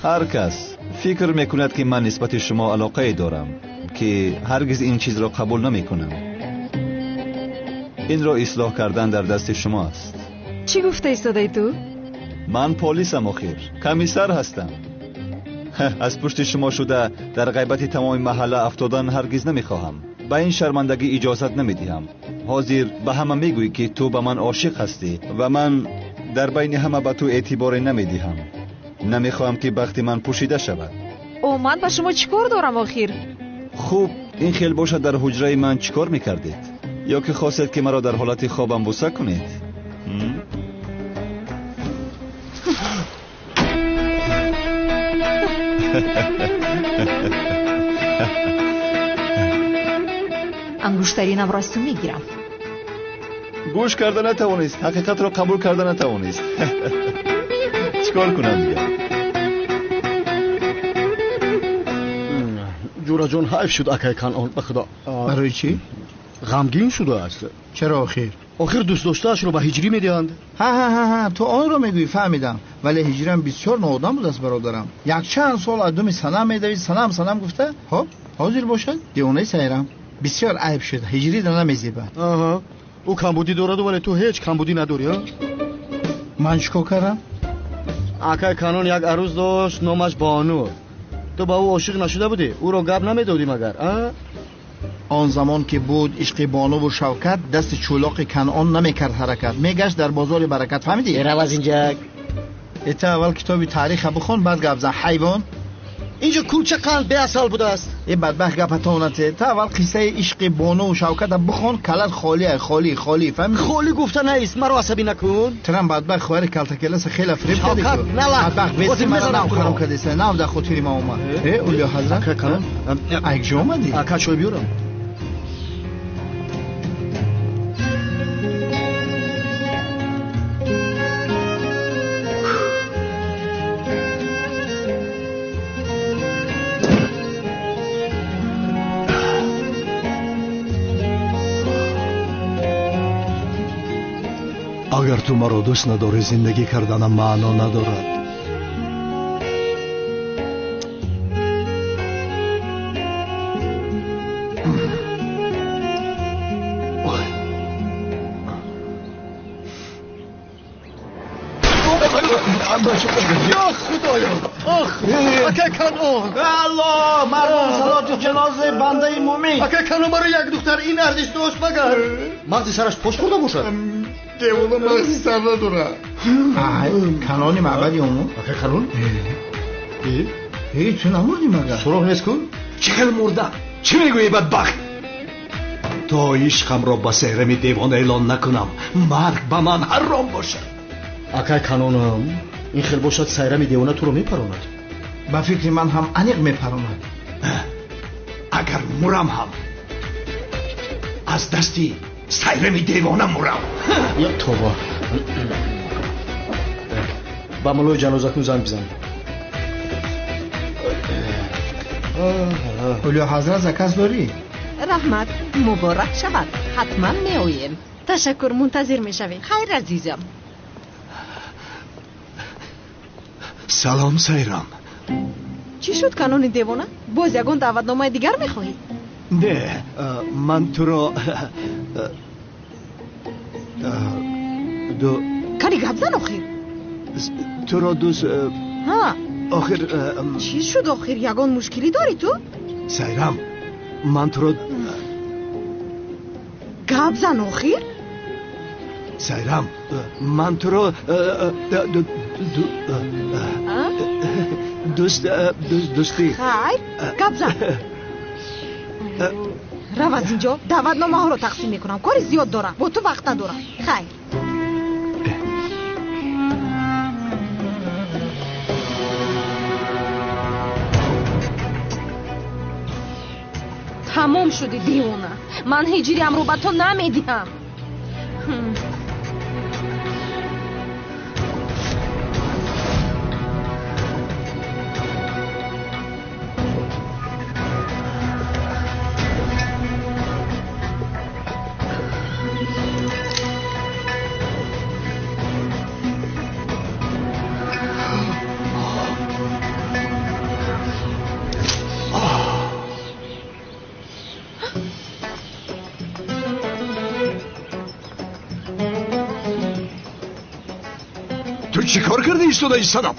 Ҳар кас фикр мекунад, ки ман нисбати шумо алоқае дорам, ки ҳаргиз ин чизро қабул намекунам. Инро ислоҳ кардан дар дасти шумо аст. Чӣ гуфта истодаи ту? Ман полисам, охир комиссар ҳастам. Аз пушти шумо шуда дар ғайбати тамоми маҳалла афтодан ҳаргиз намехоҳам. Ба ин шармандагӣ иҷозат намедиҳам. Ҳозир ба ҳама мегӯӣ, ки ту ба ман ошиқ ҳастӣ ва ман Дар байни ҳама ба ту эътиборе намедиҳам. Намехоҳам ки бахти ман пӯшида шавад. О, ман ба шумо чӣ кор дорам охир? Хуб, ин хел бошад, дар ҳуҷраи ман чӣ кор мекардед? Ё ки хостед ки маро дар ҳолати хобам буса кунед? Ангуштаринамро аз ту мегирам. Гӯш карда натавонист, ҳақиқатро қабул карда натавонист. Чӣ кор кунам дигар? Ҷӯраҷон, ҳайф шуд акай Канъон, ба худо. Барои чӣ? Ғамгин шудааст. Чаро охир? Охир дӯстдоштаашро ба ҳиҷрӣ медиҳанд. Ҳа, ту онро мегӯӣ, фаҳмидам. Вале ҳиҷрам бисёр ноодам будааст, бародарам. Якчанд сол аз думи санам медавид, санам санам гуфта. Хоб, ҳозир бошад девонаи сайрам. Бисёр айб шуд, ҳиҷрида намезебад. Аҳа, ӯ камбудӣ дораду, вале ту ҳеҷ камбудӣ надорӣ, а? Ман чӣ кор кардам? Акай Канон як арӯз дошт, номаш Бону. Ту ба ӯ ошиқ нашуда будӣ? Ӯро гап намедодӣ магар, а? Он замон ки буд ишқи бонуву Шавкат, дасти чӯлоқи Канъон намекард ҳаракат, мегашт дар бозори баракат, фаҳмидӣ? Рав аз инҷа. Эта аввал китоби таъриха бихон, баъд гап зан, ҳайвон. Инҷо кулча қанд беасал будааст. Э бадбахт, гапатонате. Та аввал қиссаи ишқи бонуву Шавката бихон, калат холӣ, холӣ, холӣ, фаҳмидӣ? Холӣ гуфта наист, маро асабӣ накун. Трам бадбахт, хоҳари калтакеласа хела фиреб кардӣ. Шавкат, нала. Бадбахт, веси мара нав хароб кардеса, нав дар хотири ма омад. Э, Улё ҳазрат, ай куҷо омадӣ? Ака, чой биёрам. Агар ту маро дӯст надорӣ, зиндагӣ карданам маъно надорад. Ё худоё, ох, акай Канъон! Аллоҳ, мардум, салоту ҷанози бандаи мӯмин. Акай Канъон, барои як духтар ин арзиш дошт магар? Мағзи сараш пош хӯрда бошад? Девона мағзи сар надорад. Ай, Канъони маъбади омӯ. Акай Канъон? Э, ту намурдӣ магар? Суроғ нест ку? Чӣ хел мурда? Чӣ мегӯӣ, бадбахт? То ишқамро ба Сайрами девона эълон накунам, марг ба ман ҳаром бошад. Акай Канъонам, ин хел бошад, Сайрами девона туро мепаронад. Ба фикри ман ҳам аниқ мепаронад. Агар мурам ҳам аз дасти Сайрами девона мурам. Ё тобо, ба мулои ҷанозакун занг бизан. Улё ҳазрат, заказ дорӣ? Раҳмат, муборак шавад, ҳатман меоем. Ташаккур, мунтазир мешавем. Хайр, азизам. Салом, Сайрам. Чӣ шуд, Канони девона? Боз ягон даъватномаи дигар мехоҳӣ? Не, ман туро Кани, гап зан охир. Туро дӯст Ҳа. Охир. Чӣ шуд охир? Ягон мушкилӣ дорӣ ту? Сайрам, ман туро Гап зан охир. Сайрам, ман туро дӯст дӯстӣ. Хайр, гап зан. Рав аз инҷо, даъватномаҳоро тақсим мекунам, кори зиёд дорам, бо ту вақт надорам. Хайр. Тамом шудӣ, девона, ман ҳиҷриамро ба ту намедиҳам. Ту чӣ кор карда истодаи, Санам?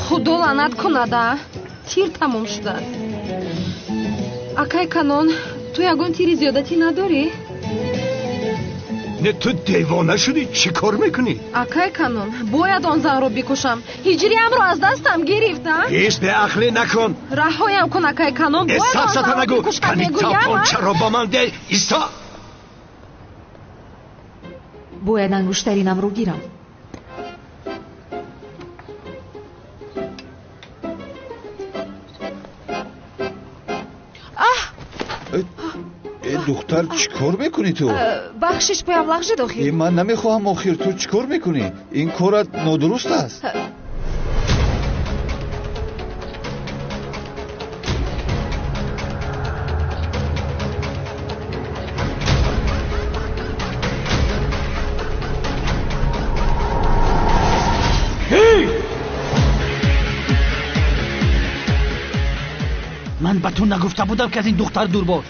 Худо лаънат кунада, тир тамом шудааст. Акай Канон, ту ягон тири зиёдатӣ надорӣ? Не, ту девона шудӣ, чӣ кор мекунӣ? Акай Канон, бояд он занро бикушам. Ҳиҷриамро аз дастам гирифт, а? Ҳеҷ беақлӣ накун. Раҳоям кун, акай Канон, бояд он занро бикушам, мегӯям. Чаро ба ман де? Исто! Бояд ангуштаринамро гирам. Духтар, чӣ кор мекунӣ ту? Бахшиш, поям лағжид охир. Ман намехоҳам охир, ту чӣ кор мекунӣ? Ин корат нодуруст аст. Ман ба ту нагуфта будам, ки аз ин духтар дур бош.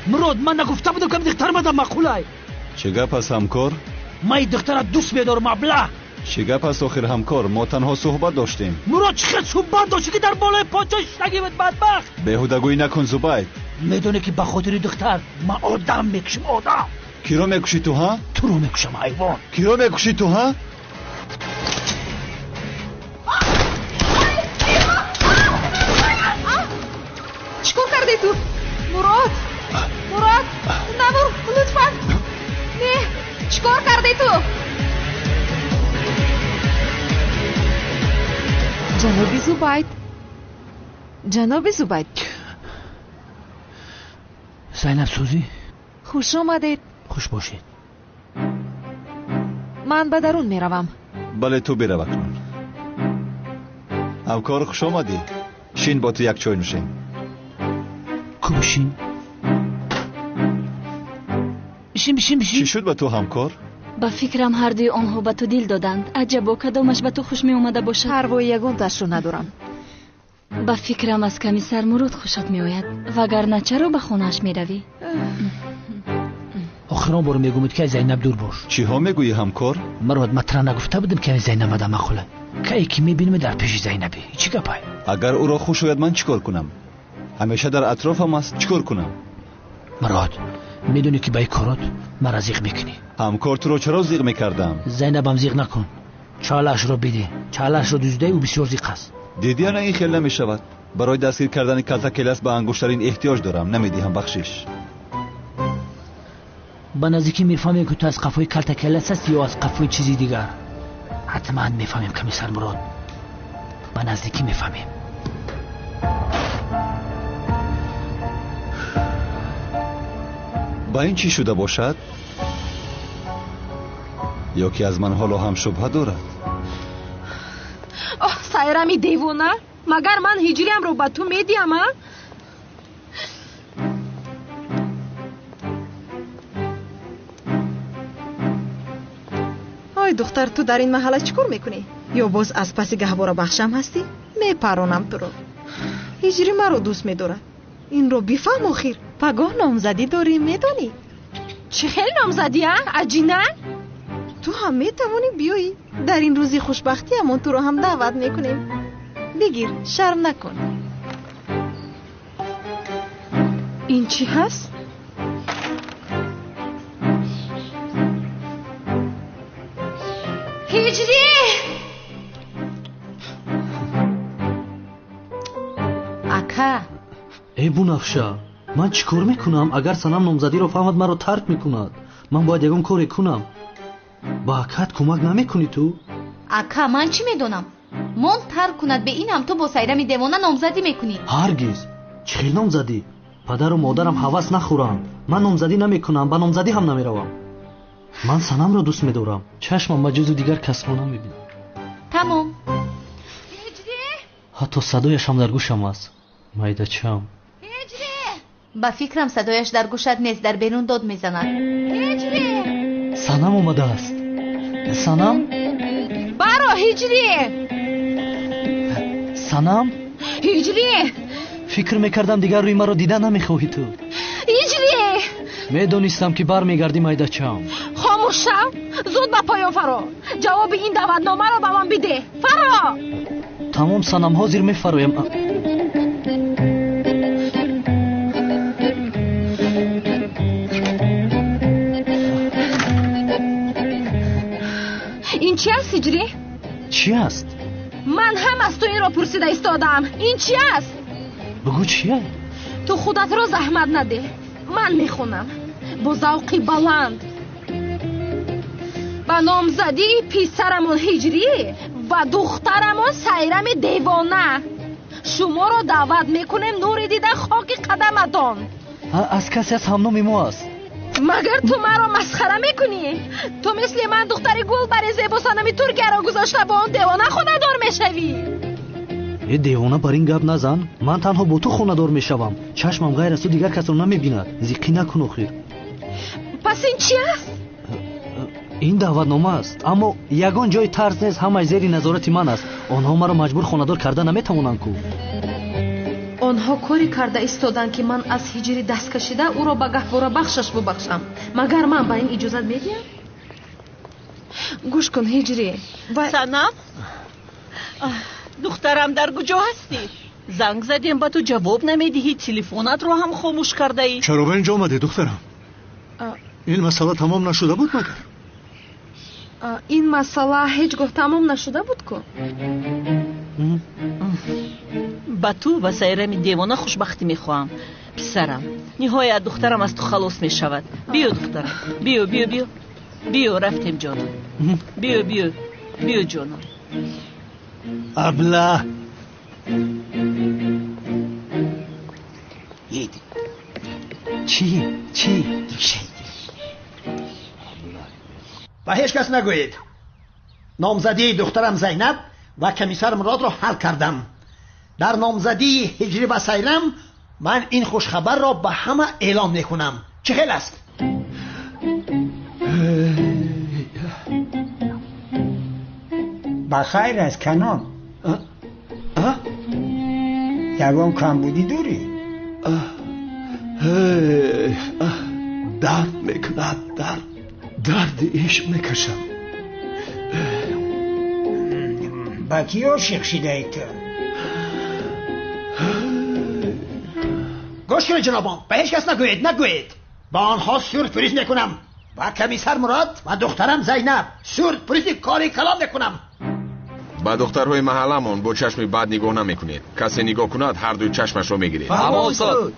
Мурод, ман нагуфта будам, ки духтар мадам маъқулай. Чӣ гап аст, ҳамкор? Ман ин духтара дӯст медорам, аблаҳ. Чӣ гап аст охир, ҳамкор? Мо танҳо суҳбат доштем. Мурод, чӣ хел суҳбат доштӣ, ки дар болои подшоҳ шиштагӣ буд, бадбахт? Беҳудагӯӣ накун, Зубайд. Медонӣ, ки ба хотири духтар ман одам мекушам, одам. Киро мекушӣ ту, ҳа? Туро мекушам, ҳайвон. Киро мекушӣ ту, ҳа? Чӣ кор кардӣ ту? Мурод! Мурод! Набур, лутфан! Не, чӣ кор кардӣ ту? Ҷаноби Зубайд. Ҷаноби Зубайд. Зайнаб сӯзӣ? Хуш омадед. Хуш бошед. Ман ба дарун меравам. Бале, ту бирав акнун. Ҳамкор, хуш омадӣ. Шин, бо ту як чой нӯшем. Ку бишин? Бишин, бишин, бишин. Чӣ шуд ба ту, ҳамкор? Ба фикрам ҳардуи онҳо ба ту дил доданд. Аҷабо, кадомаш ба ту хуш меомада бошад? Парвои ягонташро надорам. Ба фикрам аз комиссар Мурод хушат меояд, вагарна чаро ба хонааш меравӣ? Охирон бор мегӯмед, ки аз Зайнаб дур бош. Чиҳо мегӯӣ, ҳамкор? Мурод, ман тура нагуфта будам, ки аз Зайнаб мадам махӯла. Кае ки мебинам дар пеши Зайнабӣ. Чӣ гапай? Агар ӯро хуш ояд, ман чӣ кор кунам? Ҳамеша дар атрофам аст, чӣ кор кунам? Мурод, медонӣ, ки ба ин корот маро зиқ мекунӣ. Ҳамкор, туро чаро зиқ мекардам? Зайнабам зиқ накун. Чалаашро бидеҳ. Чалаашро дуздидаи ӯ бисёр зиқ аст. Дидӣ, ана ин хел намешавад. Барои дастгир кардани калтакелас ба ангуштарин эҳтиёҷ дорам. Намедиҳам, бахшиш. Ба наздикӣ мефаҳмем, ки ту аз қафои калтакелас ҳастӣ ё аз қафои чизи дигар. Ҳатман мефаҳмем, комиссар Мурод. Ба наздикӣ мефаҳмем. Ба ин чӣ шуда бошад? Ё ки аз ман ҳоло ҳам шубҳа дорад? Оҳ, Сайрами девона! Магар ман ҳиҷриамро ба ту медиҳам, а? Ой духтар, ту дар ин маҳалла чӣ кор мекунӣ? Ё боз аз паси гаҳвора бахшам ҳастӣ? Мепаронам туро. Ҳиҷри маро дӯст медорад. Инро бифаҳм охир. Пагоҳ номзадӣ дорӣ, медонӣ? Чӣ хел номзадӣ, а? Аҷина? Ту ҳам метавонӣ биёӣ. Дар ин рӯзи хушбахтиамон туро ҳам даъват мекунем. Бигир, шарм накун. Ин чӣ ҳаст? Ҳиҷрӣ! Ака! Эй Бунафша, ман чӣ кор мекунам? Агар Санам номзадиро фаҳмад, маро тарк мекунад. Ман бояд ягон коре кунам. Ба акат кӯмак намекунӣ ту? Ака, ман чӣ медонам? Мон тарк кунад, бе ин ҳам ту бо Сайрами девона номзадӣ мекунӣ. Ҳаргиз. Чӣ хел номзадӣ? Падару модарам ҳавас нахӯранд. Ман номзадӣ намекунам, ба номзадӣ ҳам намеравам. Ман Санамро дӯст медорам. Чашмам ба ҷузу дигар касро намебинад. Тамом. Ҳатто садояш ҳам дар гӯшам аст. Майдачам. Ба фикрам садояш дар гӯшат нест, дар берун дод мезанад. Санам омадааст. Санам? Баро, Ҳиҷрӣ! Санам? Ҳиҷрӣ! Фикр мекардам дигар рӯи маро дида намехоҳӣ ту. Ҳиҷрӣ! Медонистам, ки бармегардӣ, майдачам. Хомӯш шав, зуд ба поён фаро. Ҷавоби ин даъватномаро ба ман бидеҳ. Фаро! Тамом, Санам, ҳозир мефароям. Ҳиҷрӣ? Чӣ аст? Ман ҳам аз ту инро пурсида истодаам. Ин чӣ аст? Бигӯ чия? Ту худатро заҳмат надеҳ. Ман мехонам бо завқи баланд. Ба номзадии писарамон Ҳиҷрӣ ва духтарамон Сайрами девона шуморо даъват мекунем, нури дида хоки қадаматон. Аз касе аз ҳамноми мо аст. Магар ту маро масхара мекунӣ? Ту мисли ман духтари гулбари зебосанами Туркияро гузошта бо он девона хонадор мешавӣ. Э, девона, бар ин гап назан. Ман танҳо бо ту хонадор мешавам. Чашмам ғайр аз ту дигар касро намебинад. Зиққӣ накун охир. Пас ин чи аст? Ин даъватнома аст, аммо ягон ҷои тарс нест. Ҳамаи зери назорати ман аст. Онҳо маро маҷбур хонадор карда наметавонанд ку. Онҳо коре карда истоданд, ки ман аз Ҳиҷрӣ даст кашида ӯро ба гаҳворабахшаш бубахшам. Магар ман ба ин иҷозат медиҳам? Гӯш кун, Ҳиҷрӣ. Санам, духтарам, дар куҷо ҳастӣ? Занг задем, ба ту ҷавоб намедиҳӣ, телефонатро ҳам хомӯш кардаӣ. Чаро ба инҷо омадӣ, духтарам? Ин масъала тамом нашуда буд магар? Ин масъала ҳеҷ гоҳ тамом нашуда буд ку. Ба ту ва Сайрами девона хушбахтӣ мехоҳам, писарам. Ниҳоят духтарам аз ту халос мешавад. Биё, духтарам, биё, биё, биё, биё, рафтем, ҷонам. Биё, биё, биё, ҷонам. Абла. Чӣ? Чӣ? Ба ҳеҷ кас нагӯед. Номзадии духтарам Зайнаб ва комиссар Муродро ҳал кардам. Дар номзадии Ҳиҷрӣ ва Сайрам ман ин хушхабарро ба ҳама эълон мекунам. Чӣ хел аст? Ба хайр аст, Канон. Ягон камбудӣ дорӣ? Дард мекунад, дард. Дарди ишқ мекашам. Ба кӣ ошиқ шидаӣ ту? Гӯш кунед, ҷанобон, ба ҳеҷ кас нагӯед, нагӯед. Ба онҳо сюрприз мекунам. Ба комиссар Мурод ва духтарам Зайнаб сюрпризи кори калон мекунам. Ба духтарҳои маҳалламон бо чашми бад нигоҳ намекунед. Касе нигоҳ кунад, ҳар дуи чашмашро мегиред. Фаҳмо, устод.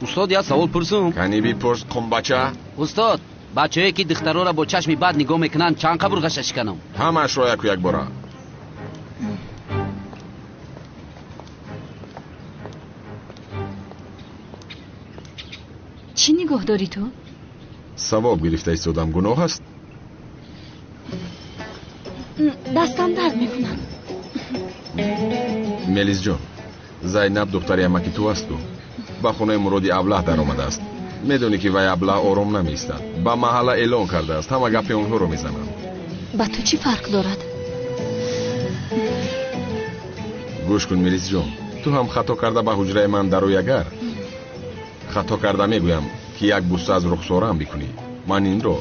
Устод, як савол пурсум. Кани бипурс, қумбача. Устод, бачаҳое ки духтарора бо чашми бад нигоҳ мекунанд, чанд қабурғаша шиканам? Ҳамаашро яку якбора. Чӣ нигоҳ дорӣ ту? Савоб гирифта истодам, гуноҳ аст? Дастам дард мекунад. Мелисҷон, Зайнаб духтари амаки ту асту. Ба хонаи Муроди аблаҳ даромадааст. Медонӣ ки вай аблаҳ ором намеистад. Ба маҳалла эълон кардааст, ҳама гапи онҳоро мезананд. Ба ту чӣ фарқ дорад? Гӯш кун, Мелисҷон, ту ҳам хато карда ба ҳуҷраи ман дарои. Агар хато карда мегӯям, ки як буса аз рухсораам бикунӣ, ман инро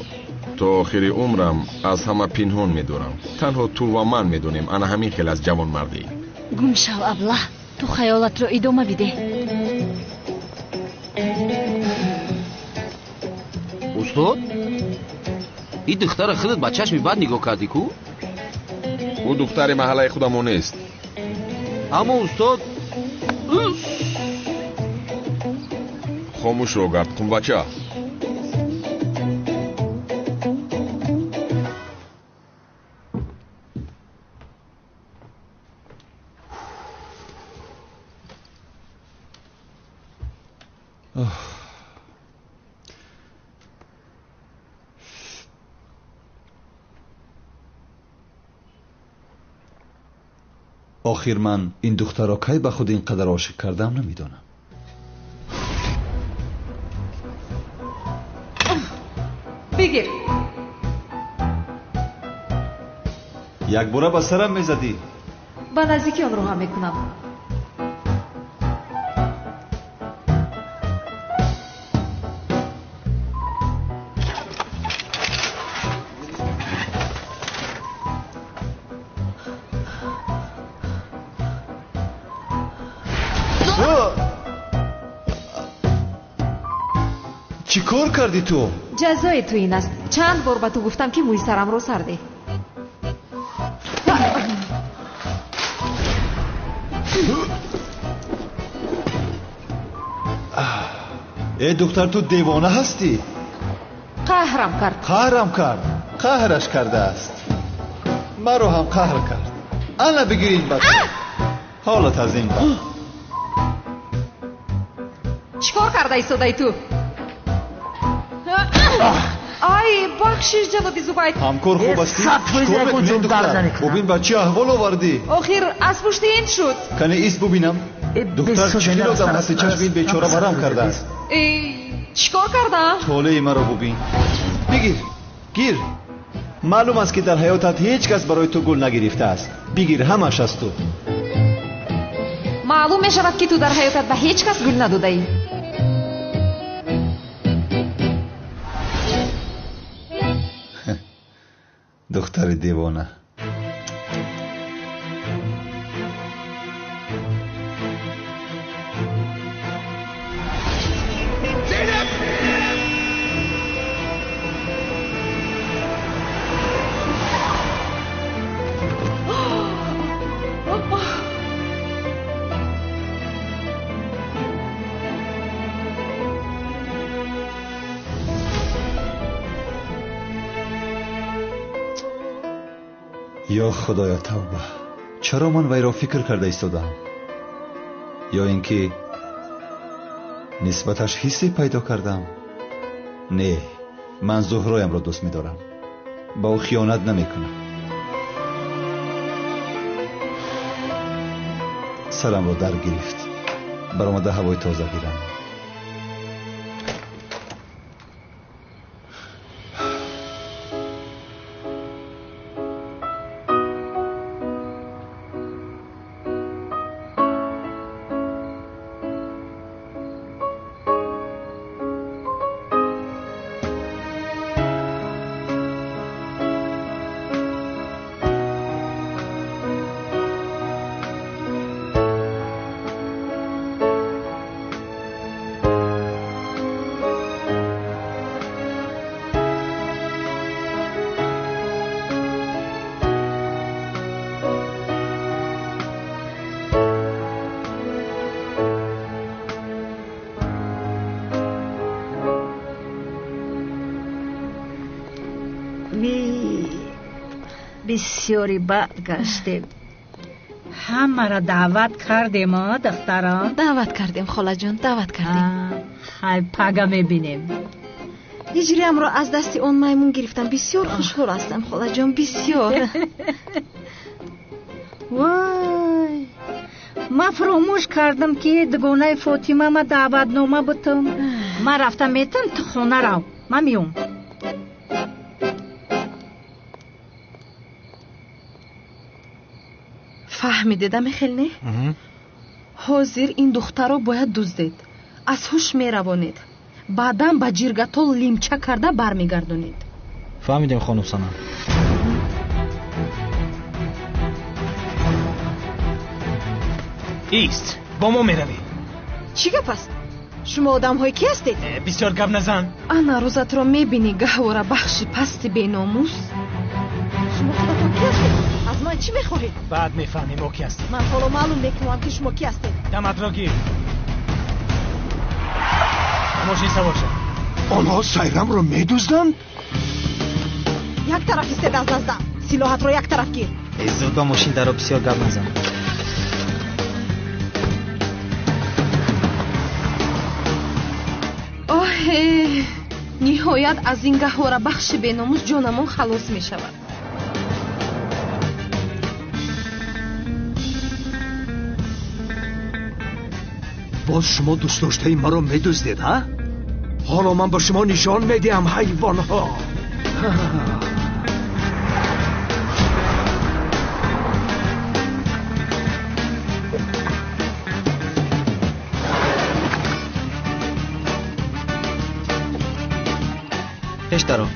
то охири умрам аз ҳама пинҳон медорам. Танҳо ту ва ман медонем. Ана ҳамин хел аз ҷавонмардӣ. Гум шав, аблаҳ. Ту хаёлатро идома бидеҳ. Устод, ин духтара худат ба чашми бад нигоҳ кардӣ ку? Ӯ духтари маҳаллаи худамон нест. Аммо устод, хомӯшро гард, қумбача. Охир ман ин духтарро кай ба худ ин қадар ошиқ кардам, намедонам. Бигир. Якбора ба сарам мезадӣ. Ба наздикӣ онро ҳам мекунам. Чӣ кор кардӣ ту? Ҷазои ту ин аст. Чанд бор ба ту гуфтам, ки мӯи сарамро сар деҳ. Э духтар, ту девона ҳастӣ? Қаҳрам кард. Қаҳрам кард. Қаҳраш кардааст. Маро ҳам қаҳр кард. Ана бигир ин бача. Ҳолат аз ин бад. Чӣ кор карда истодаи ту? Ай, бахшиш, ҷаноби Зубайд. Ҳамкор хуб астӣ? Чӣ кор мекунӣ, духтар? Бубин, ба чӣ аҳвол овардӣ? Охир аз пушти ин шуд. Кане ист бубинам. Духтар, чунин одам ҳасти, чашми ин бечора варам кардааст. Чӣ кор кардам? Толеи маро бубин. Бигир, гир. Маълум аст, ки дар ҳаётат ҳеҷ кас барои ту гул нагирифтааст. Бигир, ҳамаш аз ту. Маълум мешавад, ки ту дар ҳаётат ба ҳеҷ кас гул надодаӣ. Духтари девона. Ё худоё, тавба, чаро ман вайро фикр карда истодаам? Ё ин ки нисбаташ ҳиссе пайдо кардам? Не, ман Зуҳроямро дӯст медорам, ба ӯ хиёнат намекунам. Сарамро дар гирифт, баромада ҳавои тоза гирам. Бисёри бад гаштем. Ҳамаро даъват кардем, духтарон? Даъват кардем, холаҷон, даъват кардем. Хай, пага мебинем. Ҳиҷриамро аз дасти он маймун гирифтам. Бисёр хушҳол ҳастам, холаҷон, бисёр. Вой, ман фуромӯш кардам, ки дугонаи Фотима ма даъватнома бутам. Ман рафта метам, ту хона рав, ман меом. Фаҳмидеда, мехел, не? Ҳозир ин духтарро бояд дуздед, аз ҳуш меравонед, баъдан ба ҷиргатол лимча карда бармегардонед. Фаҳмидем, хонум Санам. Ист, бо мо меравӣ. Чӣ гап аст? Шумо одамҳои кӣ ҳастед? Бисёр гап назан. Ана рӯзатро мебинӣ, гаҳвора бахши пасти беномус. Шумо худатон кӣ ҳастед? Аз ман чӣ мехоҳед? Баъд мефаҳмем мо кӣ ҳастем. Ман ҳоло маълум мекунам, ки шумо кӣ ҳастед. Даматро гир. Мошин савор шав. Онҳо Сайрамро медузданд? Як тараф истед аз наздам. Силоҳатро як тараф гир. Зуд ба мошин даро, бисёр гап назан. Оҳе, ниҳоят аз ин гаҳвора бахши беномус ҷонамон халос мешавад. Боз шумо дӯстдоштаи маро медуздед, ҳа? Ҳоло ман ба шумо нишон медиҳам, ҳайвонҳо. Пеш даро.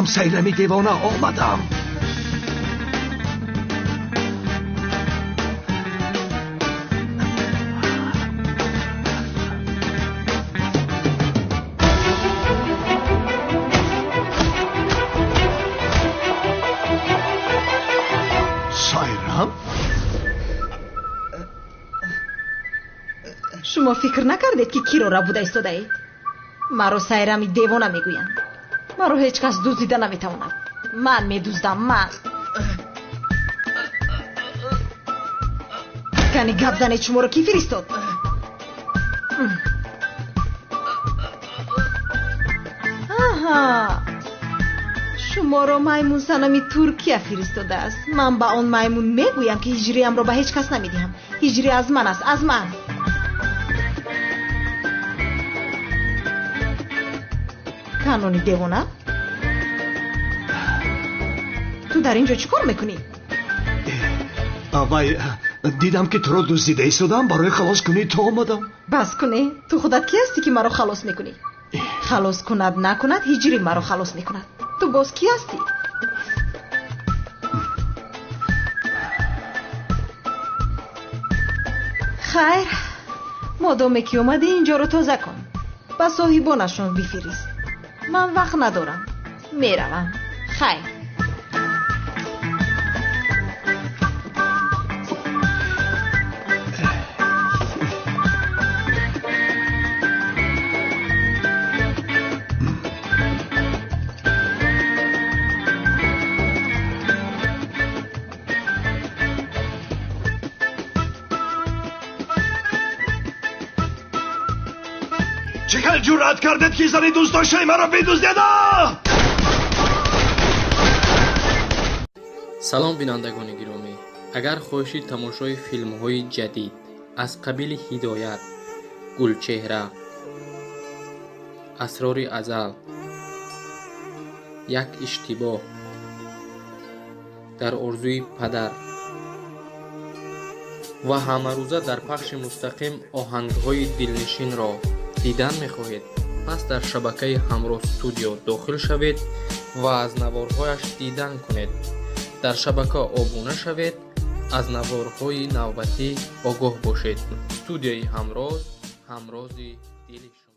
Омадам, Сайрами девона, омадам. Сайрам? Шумо фикр накардед, ки киро рабуда истодаед? Маро Сайрами девона мегӯянд. Маро ҳеҷ кас дуздида наметавонад. Ман медуздам, ман. Кани гап занед, шуморо кӣ фиристод? Аҳа, шуморо маймун Санами Туркия фиристодааст. Ман ба он маймун мегӯям, ки ҳиҷриямро ба ҳеҷ кас намедиҳам. Ҳиҷри аз ман аст, аз ман. Канони девона, ту дар ин ҷо чӣ кор мекунӣ? Вай, дидам, ки туро дуздида истодам, барои халос кунӣ ту омадам. Бас кунӣ, ту худат кӣ ҳастӣ, ки маро халос мекунӣ? Халос кунад накунад, ҳиҷрӣ маро халос мекунад. Ту боз кӣ ҳастӣ? Хайр, модоме ки омадӣ, ин ҷоро тоза кун, ба соҳибонашон бифирист. Ман вақт надорам, меравам. Хайр. Чӣ хел ҷуръат кардед, ки зани дӯстдоштаи маро бидуздеда? Салом, бинандагони гиромӣ! Агар хоҳиши тамошои филмҳои ҷадид аз қабили Ҳидоят, Гулчеҳра, Асрори азал, Як иштибоҳ, Дар орзуи падар ва ҳамарӯза дар пахши мустақим оҳангҳои дилнишинро дидан мехоҳед, пас дар шабакаи Ҳамроҳ Студио дохил шавед ва аз наворҳояш дидан кунед. Дар шабака обуна шавед, аз наворҳои навбатӣ огоҳ бошед. Студияи Ҳамроз, ҳамрози дили шумо.